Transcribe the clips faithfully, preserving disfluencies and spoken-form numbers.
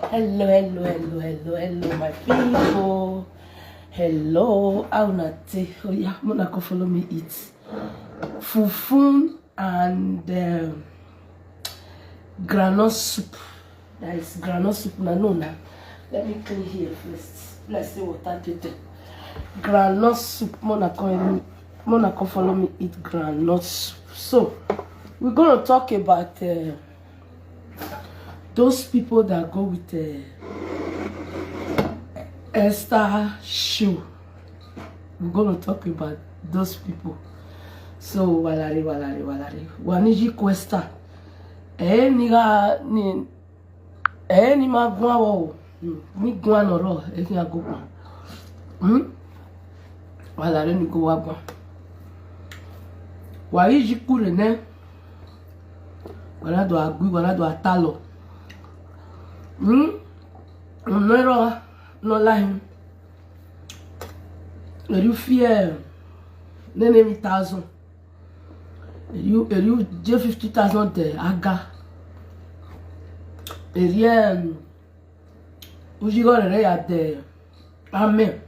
Hello, hello, hello, hello, hello, my people. Hello, how una dey? Oh yeah, una come follow me eat. Fufun and um, groundnut soup. That is groundnut soup, na no na. Let me clean here first. Let's see water tete. Groundnut soup, una come, una come follow me eat groundnut soup. So, we're gonna talk about uh, those people that go with uh, Esther shoe. We're gonna talk about those people. So, walare, walare, walare. Waniji Questa. Eh, niga, ni, eh, ni ma gwa wo. Hmm, mi gwa no ro, eh, ni agogo. Hmm? Walare ni go wa gwa. Wa iji kure ne. Wala do agui, wala do atalo. Hmm? Nero no lie. Eri fear. Nene mi thousand. Eri, eri je fifty thousand de aga. Eri em. Ujigo re ya de. Amen.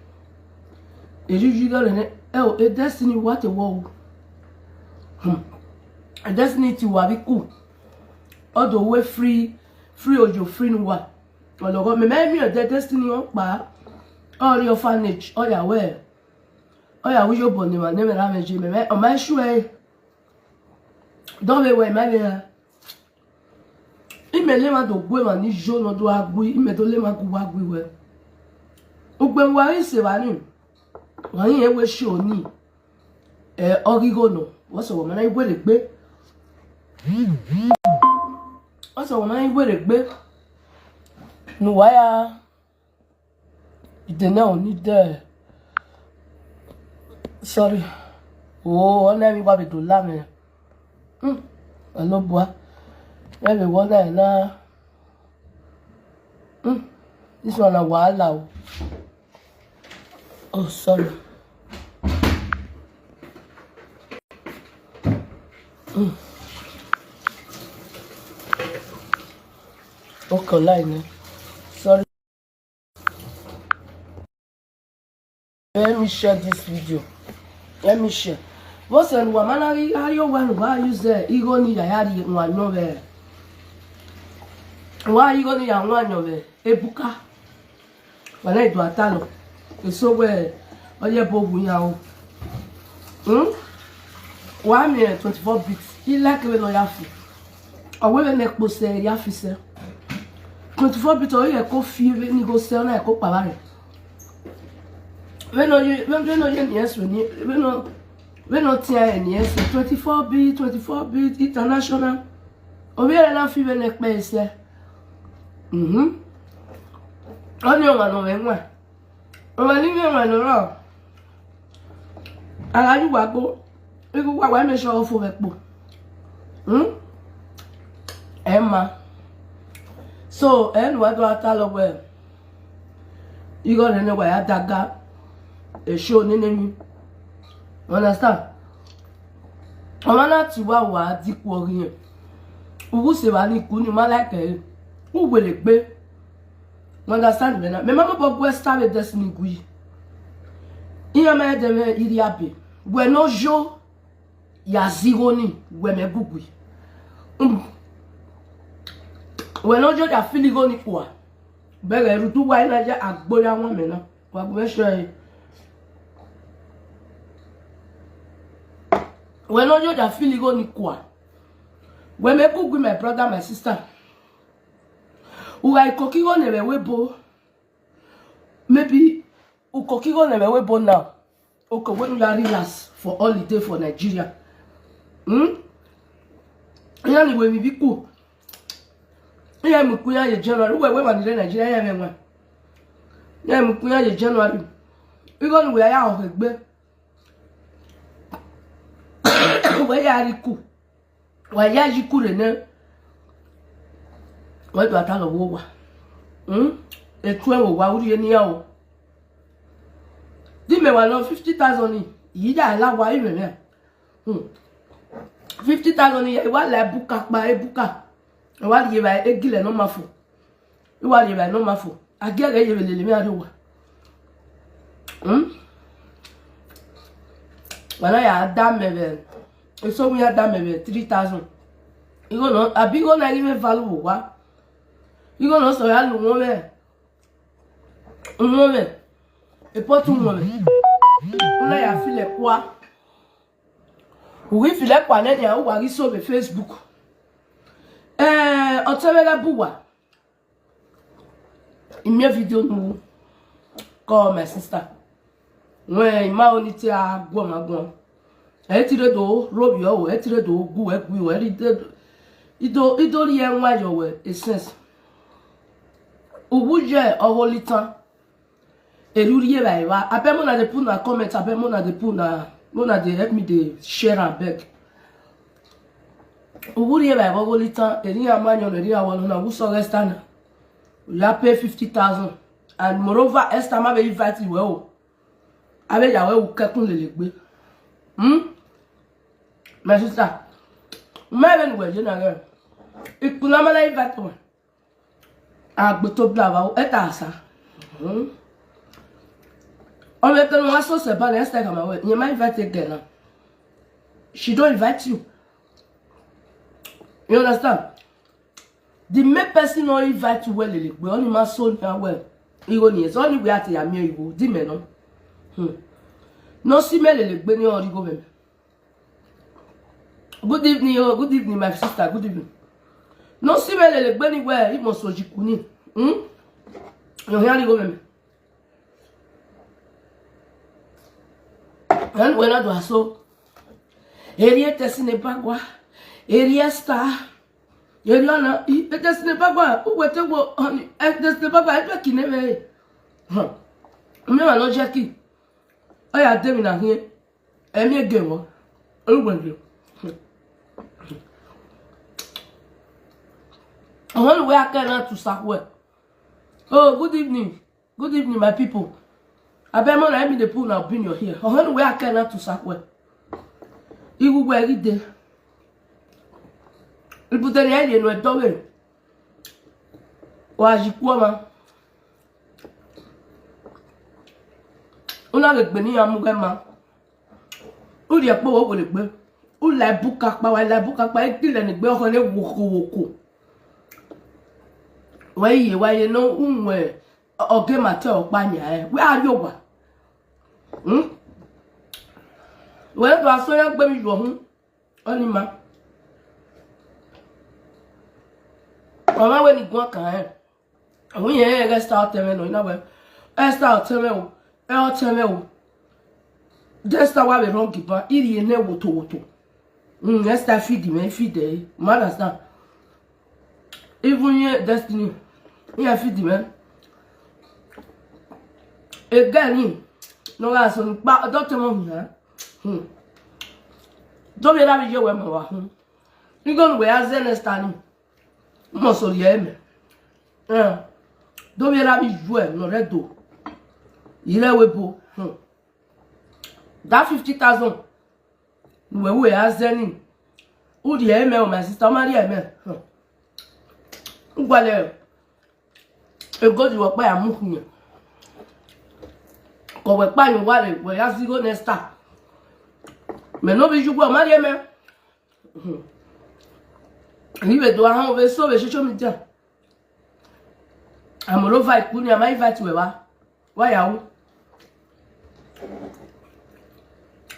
Eri ujigo re ne. Eh, oh, a destiny, what a world. Hmm. A destiny ti wa bi ku. All the way free, free ojo, free nuwa. Ologo, me me mi o de destiny on pa. All your orphanage, all your way. All your ujo boni ma, never have a gym, me, oh my sure. Don't be way, my dear. Ime le ma do gwe ma ni jo no do agui, ime do le ma gu agui we. Ugbe wa ise wa ni. Wa ni ewe shi oni. Eh, ogigo no. What's a woman I will be? What's a woman I will be? No, why? Ite na oni de. Sorry. Oh, ona mi wa be do la me. Hmm. Alo bua. Na be wona na. Hmm. This one na wahala o. Oh, sorry. Hmm. Okay, line. Sorry. Let me share this video. Let me share. What's the one man? Are you one? Why use the ego ni yayari one no be? Why you gonna ya one no be? Ebuka. Wala idu atalo. Eso we oye bo wu ya o. Hmm? Wa mi twenty-four bits. I like we no ya fi. Owe we ne po se ya fi se. Twenty-four bits oye ko fi we ni go se na ko pa ba re. We no ye, we, we no ye ni eso ni. We no, we no ti a ni eso. Twenty-four bit, twenty-four bit international. Obi e na fi we ne pe se. Mhm. Oni o wa no we nwa. O wa ni we nwa no ro. Ala yu wa go. Igu wa wa me show fo we po. Hmm? Emma. So, en wa do atalo we. Igo ne ne wa ya daga. E show ni ne mi. Understand? Omana ti wa wa di ku ori yen. Ugu se wa ni ku ni ma like e. U were gbe. You understand me now? Me mama bo gwe star with destiny gui. Iya me de me iri abe. We no jo ya zigo ni we me gugui. Mm. We no jo ya fili go ni kwa. Bere rutu wa ina ja agbo ya won me na. Wa gwe sho e. We no jo ya fili go ni kwa. We me gugui, my brother, my sister. Uga ikokigo ne we webo. Maybe ukokigo ne we webo now. Okay, when you are relax for holiday for Nigeria. Hmm? Yani we mi biku. Ya mi kuya ye January. We we man in Nigeria ya me wa. Ya mi kuya ye January. Igo ni we ya o gbe. We ya riku. Wa ya ji kure ne. Wa do ata lo wo wa. Hmm? E tu e wo wa uri e ni ya o. Di me wa no fifty thousand ni. Yi da la wa ime me. Hmm. Fifty thousand ni ya wa la buka pa e buka. Wa ye ba e gile no ma fu. Iwa ye ba no ma fo. Agi agi ye lele mi ado wa. Hmm? Wana ya da me be. Eso mi ya da me be three thousand. Igo no, abi go na give me value wa. Igo no so ya lu mo be. Mo be. E po tu mo be. Una ya file kwa. Wi file kwa ne ya wa gi so be Facebook. Eh, otemela buwa. In my video no. Call my sister. When my only tia go ma go. E ti re do robi o, e ti re do gu e gu e ri de. Ido ido ri e nwa yo we essence. Uwu je o holy tan. Eru ri e ba e ba. Abe mo na de put na comment, abe mo na de put na, mo na de help me de share and beg. Uwu ri e ba e ba holy tan. Eri ya ma nyo, eri ya wa na wu so rest na. You have pay fifty thousand. And moreover, Esther ma be invite you well. Abe ya we u kekun lele gbe. Hmm? My sister, my ben we je na ge. Ikuna ma na invite me. Agbo to bla wa e ta sa. Hmm? O me ke no wa so se ba na Esther ka ma we. You ma invite again now. She don't invite you. You understand? The main person no invite you well, lele gbe, only my son na well. Igo ni, so only we ati ya mi igo, di me no. Hmm. No si me lele gbe ni ori go me. Good evening, oh, good evening, my sister, good evening. No si me lele gbe ni well, it must so jikuni. Hmm? No ya ni go me. And when I do so, area testing a bagua, area star, area na, testing a bagua, who will take what on, and testing a bagua, I don't know. Huh. Me, I know Jackie. I had them in a here. And me again, what? Oh, when you. I want to wear a car to Sakwe. Oh, good evening. Good evening, my people. Abeg, mo na me dey put na opinion here. Ohen we akena to sakwe. Iwu we ri de. Ibu de ni aye no eto we. Wa ji ku ma. Una le gbe ni amu ge ma. U ri epo wo le gbe. U la buka pa, wa la buka pa, e ti le ni gbe oho le woko woko. Wa ye, wa ye no unwe. Oge ma te okpa nya e. We are you wa? Hmm? We do aso ya gbe mi yo hun. Oni ma. Mama we ni gwa kan e. Awon ye e Esther o teme no, ina we. Esther o teme o. E o teme o. Esther wa we wrong ba. Iri ene woto woto. Mm, Esther feed me, feed e. Ma understand? Even ye Destiny. Ye feed me. Again, no ga so ni pa, don't tell me, eh? Hmm. Don't be that you we ma wa. Hmm. You go we as Esther ni. Mo so ye me. Eh. Don't be that you we no redo. Ile we bo. Hmm. That fifty thousand. We we as any. U di eme o, my sister, ma di eme. Hmm. Ngwale. E go di wo pa ya mu kunye. Ko we pa ni wa le, we ya zigo next time. Me no bi ju ko ma di eme. Hmm. Ni be do ahun be so be social media. Amoro va ikuni ama invite we wa. Wa ya o.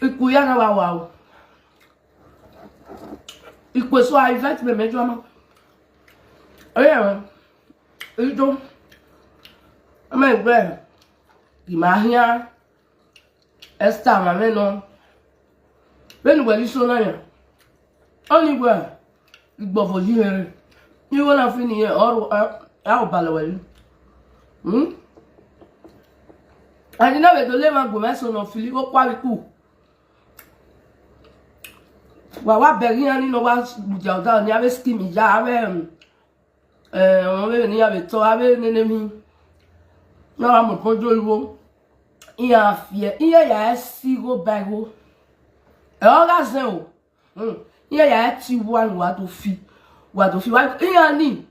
Iku ya na wa wa o. Iku so a invite me mejo ama. Oya. Ijo. Ama igbe. Di ma hia. Esther ma me no. Benu we so na ya. Oni we. Igbo vo ji here. Ni wo na fini ye oru a o bale we. Hmm? Ani na we do le ma go me so no fili wo kwa ku. Wa wa beri ani no wa buja da ni ave scheme ja ave. Eh, won be ni ya be to, a be nene mi. Na wa mo pon jo iwo. Iya fie, iya ya e si go bai go. E o ga zen o. Hmm. Iya ya e ti wa ni wa to fi. Wa to fi wa. Iya ni.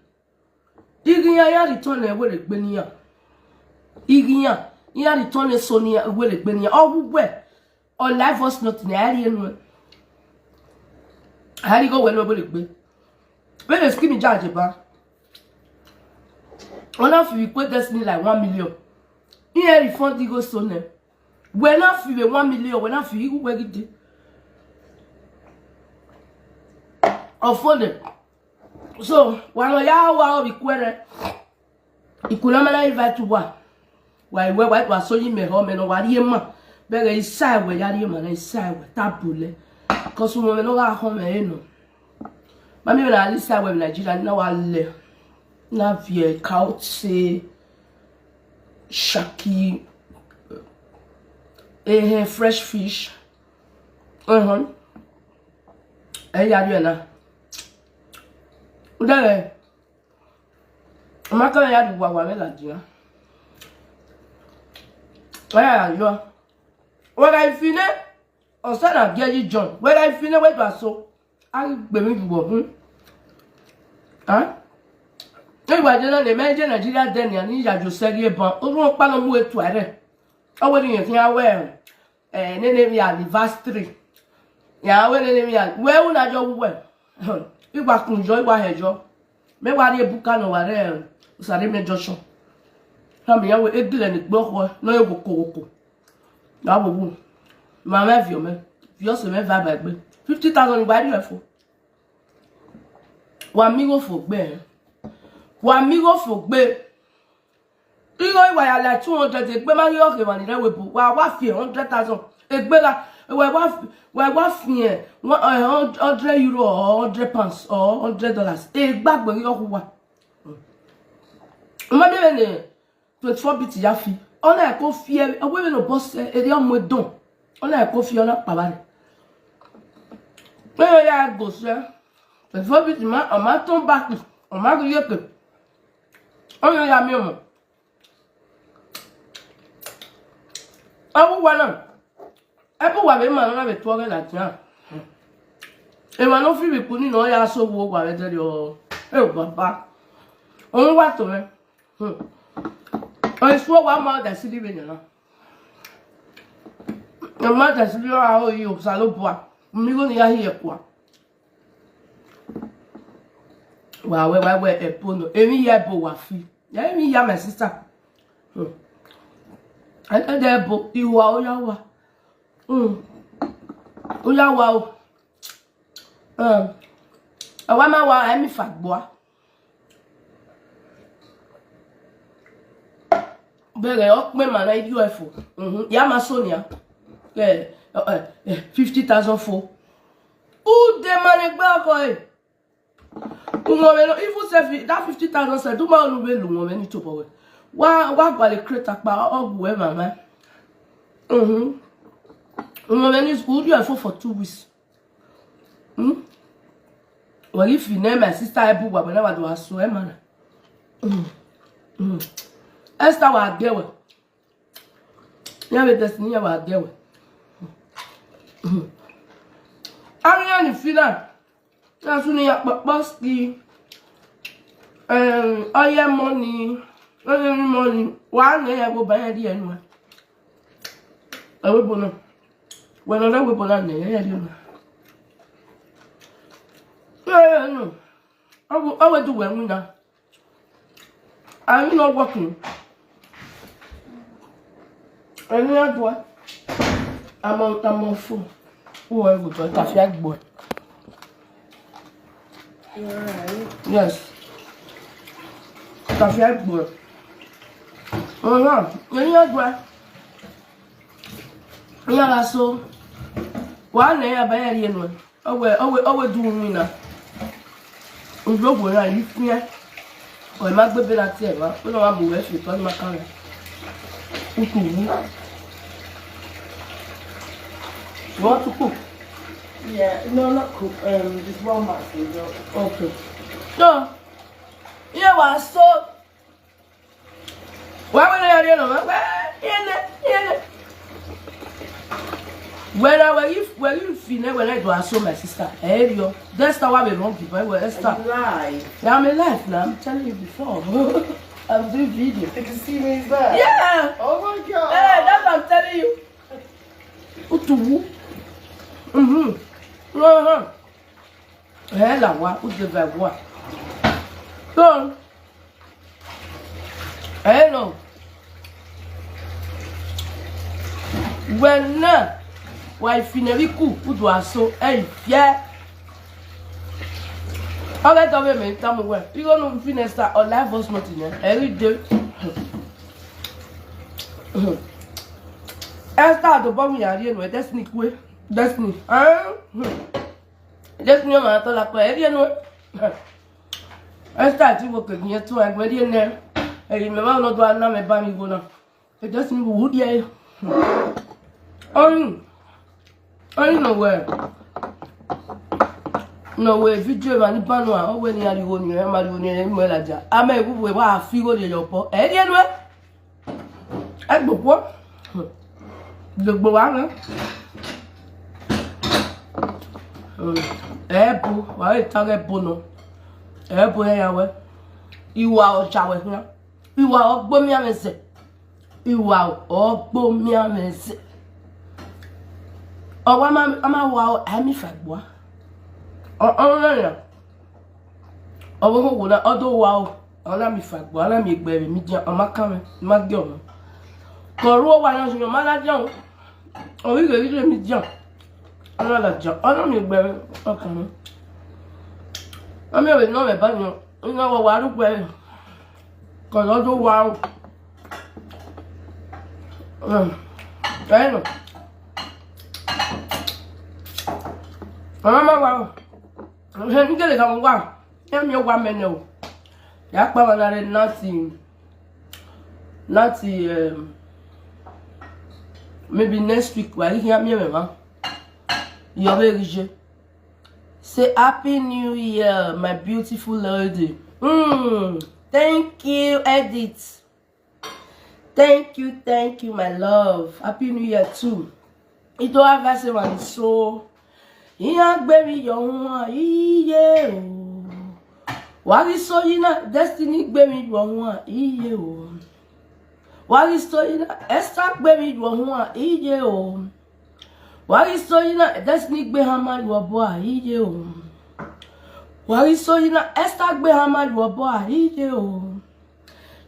Igiyan ya return e were gbe niyan. Igiyan ya return e so ni were gbe niyan. Owu we. O live voice note ni ari enu. Ari go we no were gbe. When they scheme charge ba. Ona fi request destiny like one million. He refund go so ne. We na fi be one million, we na fi igu we gidi. Ofone. So, wano ya wa obi kwere. Ikuna mana invite wa. Wa iwe wa wa so yi me ho me no wa ri ma. Bere isai we ya ri ma na isai we tabule. Cause mo me no ga ho me no. Mami na alisa we Nigeria na wa le. Na vie kautse shaki eh fresh fish. Uh-huh. Eh ya ri na. Udare. Maka ya du wa wa me la dia. Wa ya yo. Wa ga ifine. Osana geji John. Wa ga ifine we do so. A gbe mi duwo hun. Ha? Ewa je na le me je Nigeria de ni ani ya jo seri e ban. O run pa lo mu etu are. Awe ni yen tin awe. Eh, nene mi anniversary. Ya we nene mi an. We una jo we. Iwa kun jo, iwa he jo. Me wa ri ebuka no wa re. Usare me jo so. Ha mi ya we egile ni gbo ko. No e wo ko wo ko. Na wo wo. Ma me vio me. Vio se me va ba gbe. Fifty thousand wa ri e fo. Wa mi go fo gbe. Wa mi go fo gbe. Iro iwa ya like two hundred egbe ma yo ke mani re we bu. Wa wa fi hundred thousand. Egbe la. Wa wa fi, wa wa fi eh, one, eh, hundred euro or hundred pounds or hundred dollars. Egba gbe yo ku wa. Ma de ne twenty-four bit ya fi. Ona e ko fi e, awe no boss e, e de omo don. Ona e ko fi ona pa ba re. Pe ya go se. Twenty-four bit ma, o ma turn back. O ma ri e ke. Ona ya mi mo. Awu wa na. E bu wa be ma na be to re la tia. E ma no fi bi ku ni no ya so wo wa be de o. E o baba. O wa to me. Hmm. O isu wa ma da si di be na. Ma da si di o a o yi o sa lo bua. Mi go ni ya hi e kwa. Wa we wa we e po no. Emi ye bo wa fi. Ya emi ya my sister. Hmm. And then bo iwa o ya wa. Hmm. O ya wa o. Um. Awa ma wa emi fa gbo. Bere o pe ma na idio efo. Mhm. Ya ma Sonia. Eh, eh, eh, fifty thousand fo. U de mane gba ko e. Umo me no, even self, that fifty thousand self, do ma olu be lu mo me ni to bowe. Wa, wa gba le create apa ogu e mama. Mhm. Umo me ni school you for, for two weeks. Hmm? Well, if you name my sister Ebu wa, but never do I swear, man. Mm. Mm. Esther wa dewe. Ya be destiny ya wa dewe. Mm. Arian fina. Na suni ya poposki. Um, oye money. Oye money. Wa ne ya go buy di enu. Ewe bona. When I we bona ne ya di enu. Yeah, no. I will, I will do well, we now. Are you not working? Any other one? I'm on, I'm on phone. Who are you going to? Tafia boy. Yes. Tafia boy. Oh, yeah. Any other one? Yeah, so. One day, I buy a year one. Owe, owe, owe du mi na. Ulo wo na yi fie. O ma gbe be lati e wa. O na wa mu we fi to ni ma kan. Utu wu. You want to cook? Yeah, no, not cook. Um, just one bath. Okay. So, yeah, wa so. Wa we na ya no ma. Yene, yene. When I were if when you feel when I do I saw my sister, eh, yo, that's how I be wrong people. Well, Esther. Lie. Yeah, I'm alive now. I'm telling you before. I'm doing video. You can see me is that? Yeah. Oh my god. Hey, that's what I'm telling you. Utuwu. Mm-hmm. Uh-huh. Eh, la wa, utu va wa. So, eh, no. When na wa ifineriku udu aso eh yeah. All that government tell me well. You gonna finish that or life was not in there. Every day. Esther to bomb ya rien with destiny kwe. Destiny. Huh? Destiny ma to la kwe. Every no. Esther ti wo ke nyen to an gwe ne. E me ma no do na me ba mi go na. E just ni wo die. Oyin. Oyin no we. No we video ma ni ba no a. O we ni ariwo ni e ma ariwo ni e mo la ja. Ama e bu we wa fi go de yo po. E die no. E gbo po. De gbo wa na. E bu wa e ta ge bu no. E bu e ya we. Iwa o ja we na. Iwa o gbo mi amese. Iwa o gbo mi amese. O wa ma ama wa o ami fa gbo. O o na na. O wo wo na o do wa o. O na mi fa gbo, o na mi gbe mi jan, o ma kan mi, ma gbe o. Ko ru o wa na si o ma la jan. O wi ge mi jan. O na la jan. O na mi gbe o kan mi. O mi o no me ba ni. Ina wa wa ru gbe. Ko lo do wa o. Mm. Bueno. Mama wa. He ngele ka wa. Ya mi wa mene o. Ya pa wa na re nothing. Nothing um, maybe next week wa ya mi me ma. Yo be rije. Say happy new year, my beautiful lady. Mm, thank you, Edith. Thank you, thank you, my love. Happy new year too. Ito avase wa ni so. Iya gbe mi yo won iye o. Wa ri so yi na destiny gbe mi yo won iye o. Wa ri so yi na Esther gbe mi yo won iye o. Wa ri so yi na destiny gbe ha ma yo bo a iye o. Wa ri so yi na Esther gbe ha ma yo bo a iye o.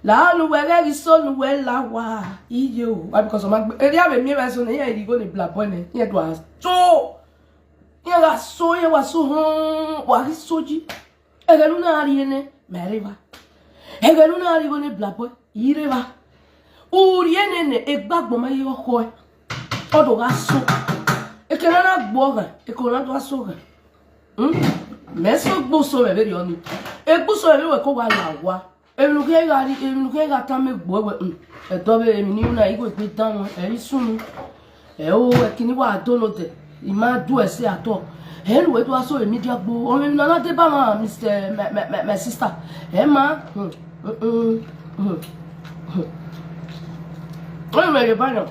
La nu we re ri so nu we la wa iye o. Why? Because o ma gbe eri ave mi re so ne ye ri go ni bla boy ne. Ye do a so. Ye ga so ye wa so hon wa ri so ji. Ege lu na ri ne me re ba. Ege lu na ri go ni bla boy ire ba. Uri ene ne egbagbo ma yo ko e. O do ga so. E ke na na gbo ga. E ko na do so ga. Hmm? Me so gbo so me be ri oni. E gbo so me we ko wa la wa. Emi nu ke ga ri, emi nu ke ga ta me gbo we. Hmm. E do be emi ni una igo gbe dan won. E ri sunu. E o e kini wa do no de. I ma do e se ato. E lu e do aso emi dia gbo. O mi na na de ba ma Mister my, my, my, my sister. E ma. Hmm. Hmm. Hmm. Hmm. O me le ba no.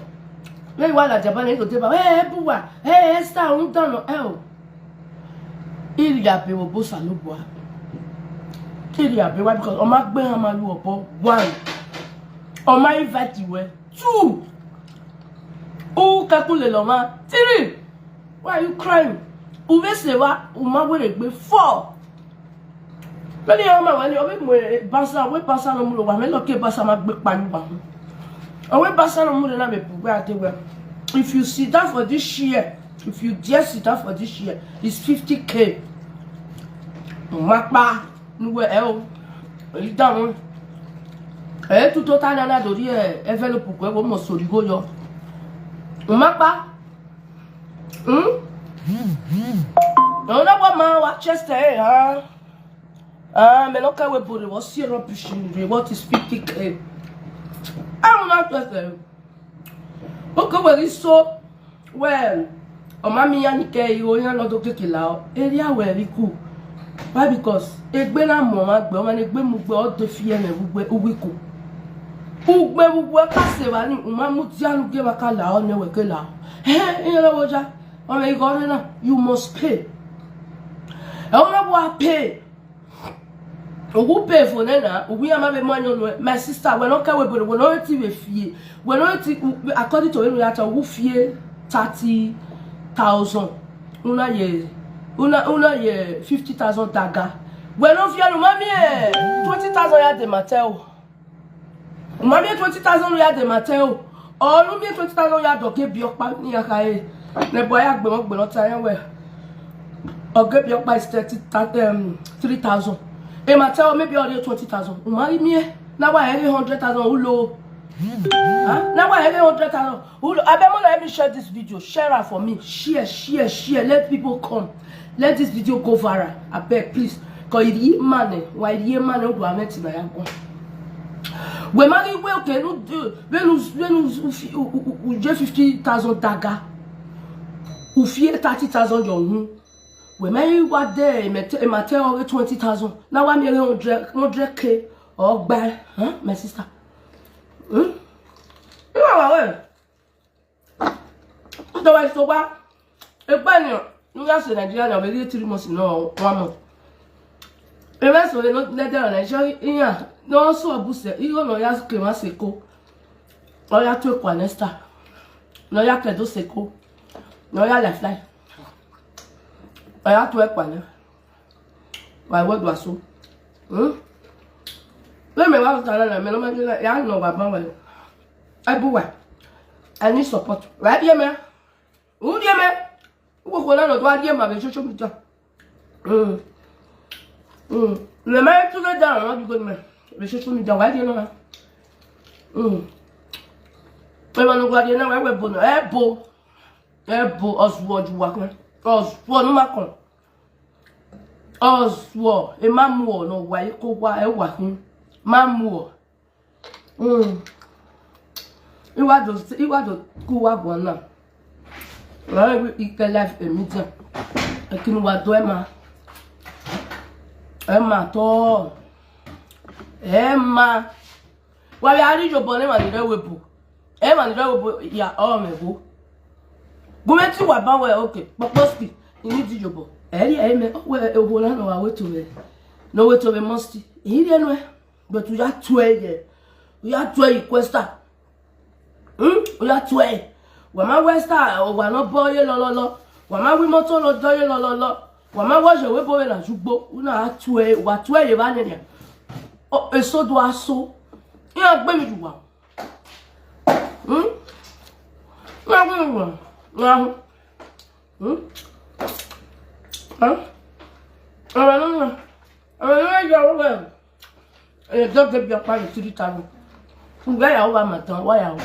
Me wa la jaba ni ko de ba. E buwa. E Esther un dan no. E o. Iri ya pe wo bo sa lo bo. Iri ya pe wa because o ma gbe han ma lu obo. One. O ma invite we. Two. O ka ku le lo ma. Three. Why are you crying? U ve se wa, u ma were gbe. Four. Many a ma wani obi mo e basa we basa no mu lo wa me lo ke basa ma gbe pa ni wa. O we basa no mu lo na me bu gbe ate we. If you sit down for this year, if you dare sit down for this year, it's fifty K. Ma pa ni we e o. E da won. E tu to ta na na do ri e envelope ko e wo mo sori go yo. Ma pa. Hmm? No, no, what man, what chest, eh, huh? Ah, me no care we body, what see rubbish in the, what is fifty K? I don't know, just, eh. Okay, well, it's so, well, oh, mommy, and K, you, you know, the kiki lao, area where we cool. Why? Because, egbe na mo, ma gbe, o ma ni gbe mu gbe, o de fi ene, ugbe, uwiku. Ugbe ugbe ka se ba ni uma mu dia nu ge ba ka la o ne we ke la. He, e lo wo ja. O me go na, you must pay. E o me wa pay. Ogu pay for na na, ogu ya ma be mo anyo no. My sister, we no ka we bo, we no ti we fie. We no ti, according to we ya ta, ogu fie thirty thousand. Una ye, una, una ye fifty thousand daga. We no fie no mami e. Twenty thousand ya de matel. Mami e twenty thousand ya de matel. O nu mi e twenty thousand ya do ke bi opa ni ya ka e. Ne boy agbe mo gbe no ta yan we. O ke bi opa is thirty, um, three thousand. E matel maybe o de twenty thousand. Umari mi e. Na wa e hundred thousand ulo. Huh? Na wa e hundred thousand. Ulo. Abeg, mo let me share this video. Share it for me. Share, share, share. Let people come. Let this video go viral. Abeg, please. Cause it ye man, eh? Why ye man? Don't do anything like that. We marry well, okay, no do. When you, when you, you, you, you, you get fifty thousand daga, you fear thirty thousand your home. We marry what day? E matel over twenty thousand. Now I'm here hundred, hundred K or buy, huh, my sister? Hmm? You know what? Otherwise, so what? A ban you, you guys in Nigeria now, we three months, no, one month. The rest of the not let down Nigeria. No, so abuse. You know, you have to claim as a co. Or you have to equal next time. No, you have to do seko. No, you have to fly. Or you have to equal. Why, what was so? Hmm? Let me walk down and me no man do that. Yeah, no, what about? Everywhere. I need support. Right here, man. Who there, man? Who go down to right here, man? Social media. Mm. Mm. Le man to the down, what you got, man? The social media. Why do you know, man? Mm. Ẹ máa ń gbàdé náà, ẹ wẹ̀ bò náà, ẹ bò, ẹ bò, ọ̀sùwọ̀ ju wà kan, ọ̀sùwọ̀ ló máa kàn, ọ̀sùwọ̀, ẹ má mú ọ̀nà wà yìí kó wá, ẹ wà fún, má mú ọ̀. Mm. Iwájú, iwájú kú wá bọ̀ náà. Wọ́n rí ike life èmi jẹ́. Ẹ kí ni wàá tó ẹ máa? Ẹ máa tọ́. Ẹ máa. Wa ya ri jobo ne ma ni re webo. E ma ni re webo ya o me bo. Gumeti wa ba we, okay. Poposki. Ini di jobo. E ri e me we e wo na no wa we to me. No we to me must. Ini di no e. But we are twelve. We are twelve requester. Hmm? We are twelve. Wa ma westa o wa no bo ye lo lo lo. Wa ma wi moto lo do ye lo lo lo. Wa ma wo je we bo we na jugbo. Una twelve, wa twelve ye ba ne ne. O eso do aso. Iya gbe mi ju wa. Hmm? Iya gbe mi ju wa. Hmm? Huh? Ọ̀rọ̀ ló ń lọ. Ọ̀rọ̀ ló ń yọ owó ẹ̀. Ẹ̀ dọ́gẹ̀ bí ọ̀pá yìí three thousand. Ǹgbẹ́ ìyàwó wa mà tán, wá ìyàwó.